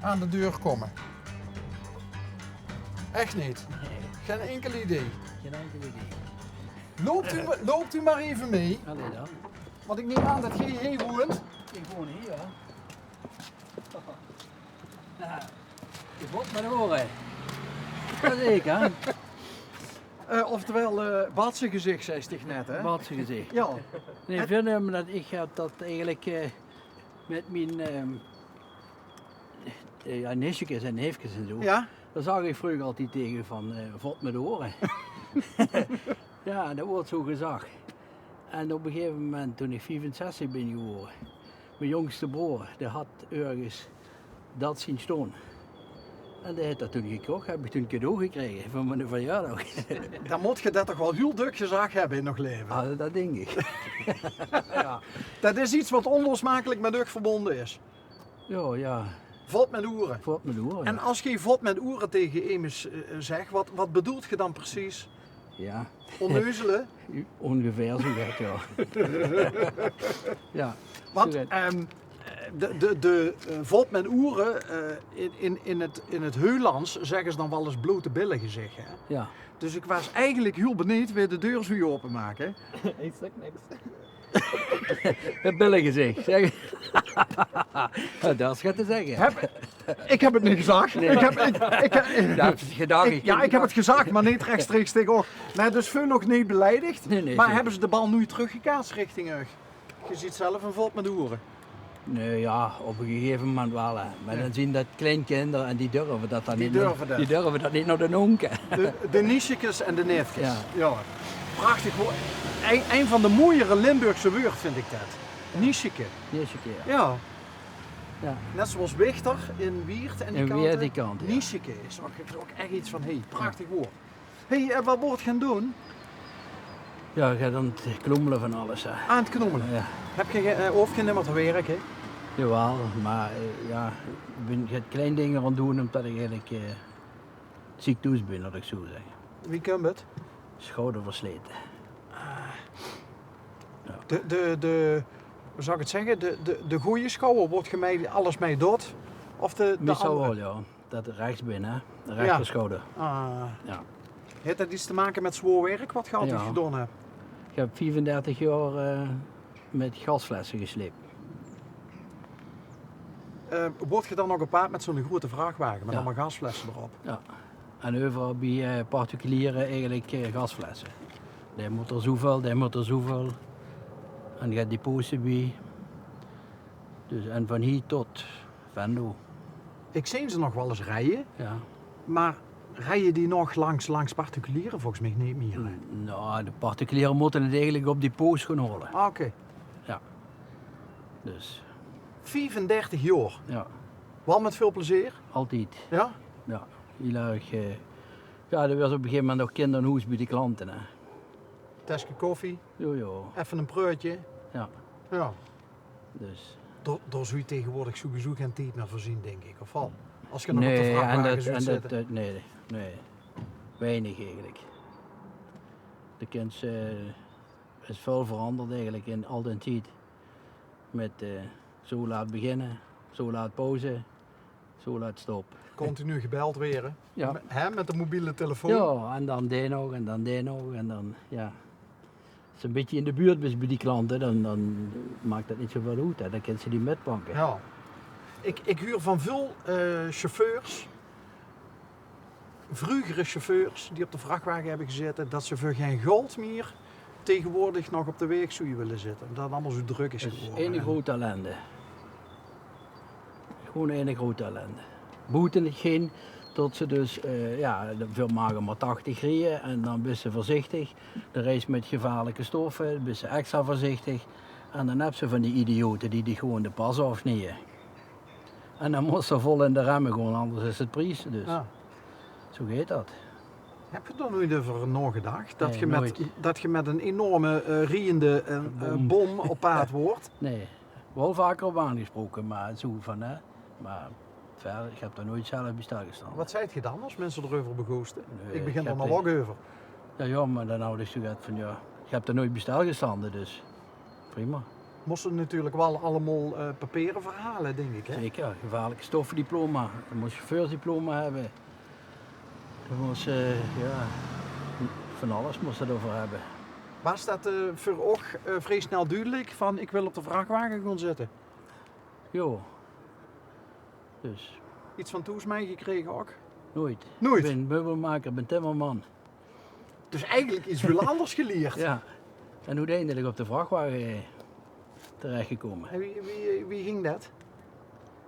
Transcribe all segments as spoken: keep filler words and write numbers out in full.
aan de deur komme? Ech neet? Nae. Gein inkel idee? Gein inkel idee. Loopt u, loopt u maar even mee. Allee dan. Want ik neem aan dat geej hie woont. Ik woon hier, ja. Ja, je vot met de oren. Jazeker. Eh, oftewel, eh, batse gezicht, zei Stig net, hè? Batse gezicht. Ja. Nee, ik vind hem dat ik heb dat eigenlijk, eh, met mijn, ehm, eh, ja, nichtjes en neefjes en zo. Ja? Daar zag ik vroeger altijd tegen van, eh, vot met oren. Ja, dat wordt zo gezag. En op een gegeven moment, toen ik viefenzestig ben geworden, mijn jongste broer, die had ergens dat zien staan. En die heeft dat toen gekocht, heb ik toen cadeau gekregen voor mijn verjaardag. Dan moet je dat toch wel heel duk gezag hebben in nog leven. Ah, dat denk ik. Ja. Dat is iets wat onlosmakelijk met uch verbonden is. Ja, ja. Vot met oeren. Vot met oeren, ja. En als je vot met oeren tegen emes, eh, zegt, wat, wat bedoelt je dan precies? Ja. Onneuzelen? Ongeveer zo get, ja. Ja. Want, ehm, de, de, de, eh, vot met oeren, eh, in, in, in het, in het Heulands zeggen ze dan wel eens blote billen gezegd, hè? Ja. Dus ik was eigenlijk heel benieuwd wie de deur zou openmaken. Ik zeg niks. Het billen gezegd, zeg. Dat is get te zeggen. Heb, ik heb het niet gezag. Nee. Ik heb, ik, ik, ja, gedacht, ik, ik ja, ik heb het gezag, maar niet rechtstreeks tegen uch. Nee, dus veel nog niet beledigd. Nee, nee, maar zeker. Hebben ze de bal nu teruggekaatst richting uch? Je ziet zelf een vot met oeren. Nee, ja, op een gegeven moment wel, hè. Maar dan zien dat kleinkinder en die durven dat dan niet. Die durven dat niet naar de nonke. De, de nichtjes en de neefjes. Ja. Ja. Prachtig woord. Een, een van de mooiere Limburgse woorden vind ik dat. Nichtjeke. Nichtjeke, ja. Ja. Ja. Net zoals wichter in Wieërt en die kant. Nichtjeke is ook, ook echt iets van, hey, prachtig woord. Hey, eh, wat wordt gaan doen? Ja, ik ga aan het knoemelen van alles, hè. Aan het knoemelen? Ja. Heb je ge-, eh, hoeft je nimmer te werken? Jawel, maar, eh, ja, ik ben get klein dingen aan het doen omdat ik eigenlijk, eh, ziek thuis ben, laat ik zo zeggen. Wie komt het? Schouder versleten. Ah. Ja. De, de, de, hoe zou ik het zeggen? De, de, de goede schouder, wordt je mee, alles mee doet? Of de, de andere? Meestal wel, ja. Dat rechts ben, hè? De rechterschouder. Ah. Ja. Heeft dat iets te maken met zwaar werk wat je altijd gedaan hebt? Ik heb vierendertig jaar, eh, met gasflessen gesleept. Eh, wordt je dan nog gepaard met zo'n grote vrachtwagen met allemaal gasflessen erop? Ja. En overal bij, eh, particulieren eigenlijk, eh, gasflessen. Die moet er zoveel, die moet er zoveel. En gaat die posten bij. Dus, en van hier tot Venlo. Ik zeen ze nog wel eens rijden. Ja. Maar rijden die nog langs, langs particulieren? Volgens mij niet meer, hè? Nou, de particulieren moeten het eigenlijk op die post gaan halen. Ah, oké. Ja. Dus. Vierendertig jaar? Ja. Wel met veel plezier? Altijd. Ja? Ja, heel erg, eh, ja, er was op een gegeven moment ook kinderhoes bij de klanten, hè. Tasje koffie? Jo, jo. Even een preutje? Ja. Ja. Dus. Daar, daar zou je tegenwoordig sowieso geen tijd meer voor zien, denk ik, of wel? Als je nog op de vrachtwagen zou zitten. Nee, en dat, en dat, eh, nee, nee. Weinig eigenlijk. De kins, eh, is veel veranderd eigenlijk in al den tijd. Met, eh, zo laat beginnen, zo laat pauze, zo laat stop. Continu gebeld weer, hè? Ja. Me-, hè, met de mobiele telefoon. Ja, en dan die nog, en dan die nog, en dan, ja. Als je een beetje in de buurt bent bij die klanten, dan, dan maakt dat niet zoveel uit, hè. Dan kunnen ze die metpakken. Ja. Ik, ik huur van veel, eh, chauffeurs, vroegere chauffeurs die op de vrachtwagen hebben gezeten, dat ze voor geen gold meer tegenwoordig nog op de weg zouden willen zitten. Omdat het allemaal zo druk is geworden. Dat is een grote ellende. Gewoon een grote ellende. Boeten hetgeen tot ze dus, eh, ja, dan veel magen maar tachtig rijden en dan ben je voorzichtig. De reis met gevaarlijke stoffen, ben je extra voorzichtig. En dan heb je van die idioten die, die gewoon de pas afsnijden. En dan moet ze vol in de remmen gewoon, anders is het pries. Dus. Ja. Zo gaat dat. Heb je daar nooit over nagedacht? Dat je met, dat je met een enorme, eh, riende, eh, eh, bom op pad wordt? Nee. Wel vaker op aangesproken, maar zo van, hè. Maar verder, ik heb daar nooit zelf bij stilgestaan. Wat zei je dan als mensen erover begoosten? Nee, ik begin er maar ook over. Ja, ja, maar dan had ik zoiets van, ja, ik heb er nooit bij stilgestaan, dus prima. Mós se natuurlik waal allemaol, eh, papiere verhaole, dink ik, hè? Zeker, gevaarlijke stoffendiploma. Dan mós se chauffeursdiploma hebbe. Dan mós se, eh, ja, van alles mós se d'rveur hebbe. Waas det, eh, veur uch, eh, vrie snel dudelik van: ik wil op de vrachtwage gaon zitte? Jo. Dus. Iets van thoes mitgekrege ouk? Nooit. Nooit? Ik bin meubelmaker, bin timmerman. Dus eigelik iets hiel anders gelierd. Ja. En oeteindelik op de vrachtwage, eh, terechtgekómme. En wie, wie, wie ging det?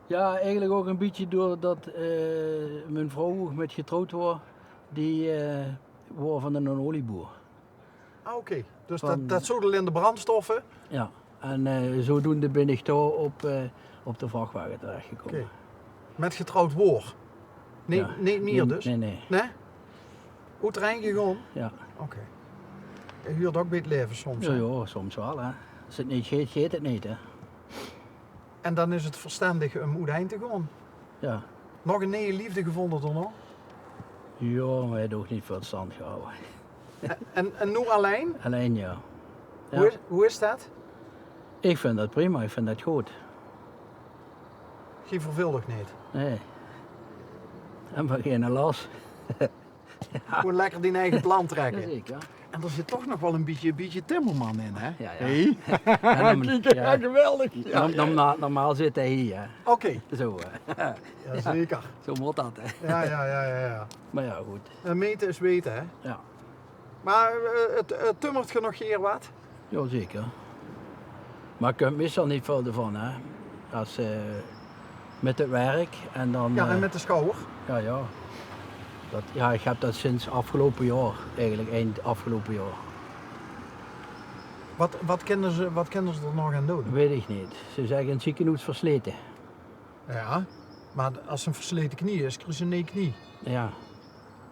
Ja, eigelik ouk ein bietje doordet, eh, mien vrouw, wo ik mit getrouwd waor, die, eh, waor van ein olieboer. Ah, oké. Dus det, det zat al in de brandstoffe? Ja. En, eh, zodoende bin ik toch op, eh, op de vrachtwage terechtgekómme. Oké. Mit getrouwd waor? Nee, ja. Nee, neet mier dus? Nee, nee. Nee? Oeterein gegaon? Ja. Oké. Huurt ouk bie 't laeve soms, hè? Ja, soms waal, hè. As 't neet geit, geit 't neet, hè. En dan is 't verstendig um oeterein te gaon. Ja. Nog ein nieje leefde gevónje daonao? Ja, maar haet ouk neet väöl stand gehawwe. En, en noe allein? Allein, ja. Wie is, wie is det? Ik vind det prima, ik vind det good. Geej verveelt uch neet? Nee. En van geine las. Gewoen lekker dien eige plan trekke. Jazeker. En d'r zit toch nog waal ein bietje, bietje timmerman in, hè? Ja, ja. Hey. Ja, dan, kiek, ja, geweldig. Ja, norm-, ja, normaal, normaal zit hae hie, hè. Oké. Zo, hè. Ja, zeker. Zo mót det, hè. Ja, ja, ja, ja, ja. Maar ja, good. En mete is wete, hè? Ja. Maar, eh, 't, 't tummert geer nog geer wat? Jazeker. Maar ik kump meestal neet väöl d'rvan, hè. As, eh, mit 't werk en dan, ja, en, eh, mit de schouwer? Ja, ja. Det, ja, ik heb det sinds afgeloupe jaor, eigelik eind afgeloupe jaor. Wat, wat kinne ze, wat kinne ze d'r nog aan doon? Weit ik neet. Ze zegge in 't zekenhoes verslete. Ja, maar as 't ein verslete knie is, krieg ze ein nieje knie. Ja.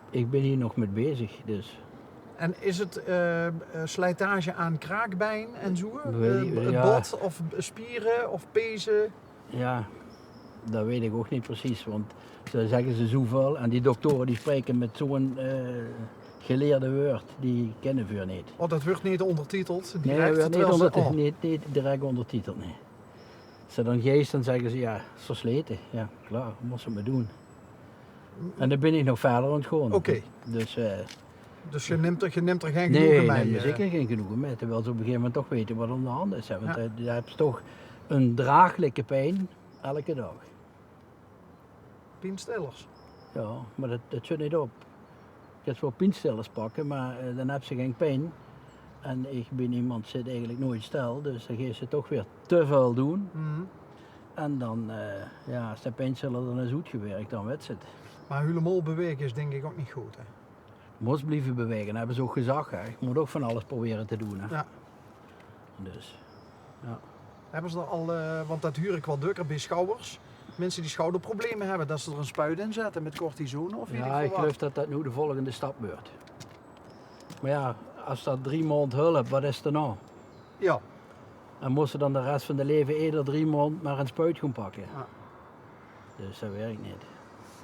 Ik bin hie nog mit bezig, dus. En is 't, eh, eh, slijtage aan kraakbein en zo? Weit ik, eh, ja. Bot of spiere of pezen? Ja, det weit ik ouk neet precies, want ze zegge ze zoväöl en die doktore die spraeke mit zo'n, eh, geleerde wäörd, die kinne veer neet. Oh, det wuurt neet óndertiteld? Nee, direct, det wuurt neet, terwijl ze, ónder-, oh, neet, neet direct óndertiteld, nee. As ze dan geis, dan zegge ze: ja, is verslete. Ja, klaor, mós se 't maar doon. En dan bin ik nog wiejer aan 't gaon. Oké. Dus, eh, dus geej nimt d'r, geej nimt d'r gein genoege mei? Nee, nee, eh? Zeker gein genoege mei. Terwijl ze op ein gegaeve moment toch weite wat aan de hand is, hè. Want, ja, eh, geej hebt toch ein draaglijke pijn elke daag. Pienstillers? Ja, maar det, det zit neet op. Ik kan waal pienstillers pakke, maar, eh, dan heb ze gein pijn. En ik bin iemand, zit eigelik noeit stil, dus dan geis se toch weer te väöl doon. Mhm. En dan, eh, ja, as de pijnstiller dan is oetgewerkt, dan wets se 't. Maar hielemaol bewaege is dink ik ouk neet good, hè? Mós blieve bewaege, hebbe ze ouk gezag, hè. Ik mót ouk van alles probere te doon, hè. Ja. Dus, ja. Hebbe ze d'r al, eh, want det huur ik waal dökker bie schouwers, minse die schouderprobleme hebbe, det ze d'r ein spuit in zette mit cortisone of weit ik väöl wat. Ja, ik geluif det det noe de volgende stap wuurt. Maar ja, as det drie maond hulp, wat is d'r dan? Ja. En mós se dan de res van de laeve eder drie maond maar ein spuit gaon pakke? Ja. Dus det werkt neet.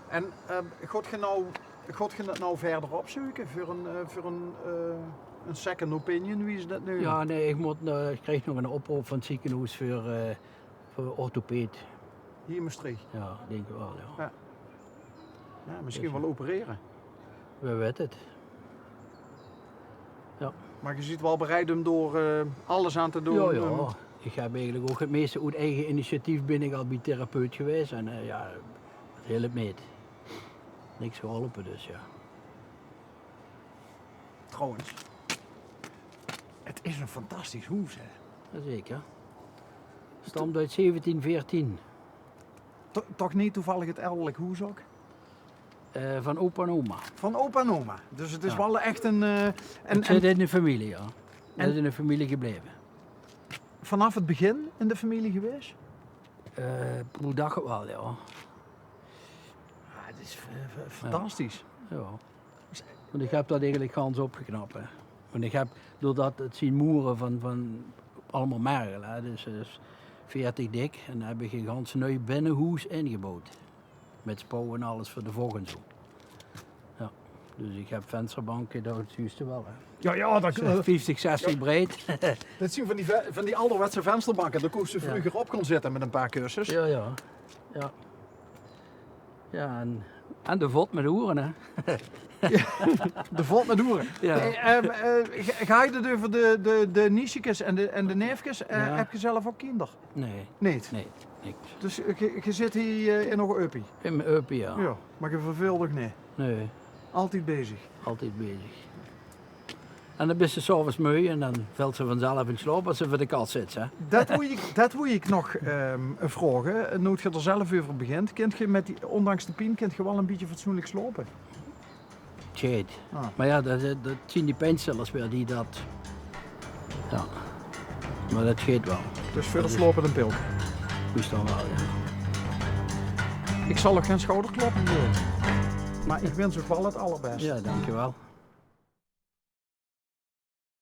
En, eh, gaot geej nou, gaot geej det nou wiejer opzeuke veur ein, eh, veur ein, eh, ein second opinion, wie ze det neume? Ja, nee, ik mót, eh, ik krieg nog ein oproop van 't zekenhoes veur, eh, veur orthopeed. Hie in Mestreech? Ja, dink ik waal, ja. Ja. Ja, misschien dus, waal operere. Wae weit 't. Ja. Maar geej zeet waal bereid um d'r, eh, alles aan te doon? Ja, ja. Ik heb eigelik ouk 't meeste oet eige initiatief bin ik al bie therapeut gewaes. En, eh, ja, det helpt neet. Niks geholpe, dus ja. Trouwens, 't is ein fantastisch hoes, hè? Jazeker. Stamt oet zeventien veertien. To-, toch neet toevallig 't elderlik hoes ouk? Eh, van opa en oma. Van opa en oma. Dus 't is waal echt ein, eh, en, 't zit in de femilie, ja. En 't is in de femilie gebleve. Vanaaf 't begin in de femilie gewaes? Eh, poeh, dach ik waal, ja. Ah, 't is f-, f-, fantastisch. Ja. Want ik heb det eigelik gans opgeknap, hè. Want ik heb, doordet 't zien moere van, van allemaol mergel, hè, dus, dus veertig dik, en dan heb ik ein gans nui binnehoes ingebouwd. Mit spouw en alles veur de vóch en zo. Ja. Dus ich höb vensterbanke, det zuus se waal, hè. Jao, jao, det, eh, vieftig, zestig breid. Det zeen van die ve-, van die alderwetse vensterbanke. Dao kóns se vreuger op gaon zitte mit ein paar kussens. Jao, jao. Jao. Jao, en, en de vot mit hoere, hè. De vot mit hoere. Jao. Hey, ehm, eh, ga-, gaon v'r 't euver de, de, de nichekes en de, en de neefkes, eh, höbs se zelf ouch kinder? Nae. Neet? Nae, niks. Dus, eh, ge, ge zit hie, eh, in Hoge Uppie? In Uppie, jao. Jao, mer ge verveelt uch neet? Nae. Altied bezig? Altied bezig. En dan bis se 's aoves meug en dan vèls se vanzelf in slaop es se veur de kat zits, hè? Det wól ich, det wól ich nog, ehm, vraoge. Noe ge d'r zelf euver begint, kint ge mit die, óndanks de pien, kint ge waal ein bietje fatsoenlik slaope? 't Geit. Ah. Mer jao, det, det zeen die pienstillers weer die det, jao. Mer det geit waal. Dus veur de slaope ein pilke? Meistal waal, jao. Ich zal uch gein sjouderklop gaeve. Mer ich wins uch waal 't allerbèste. Jao, dankjewel.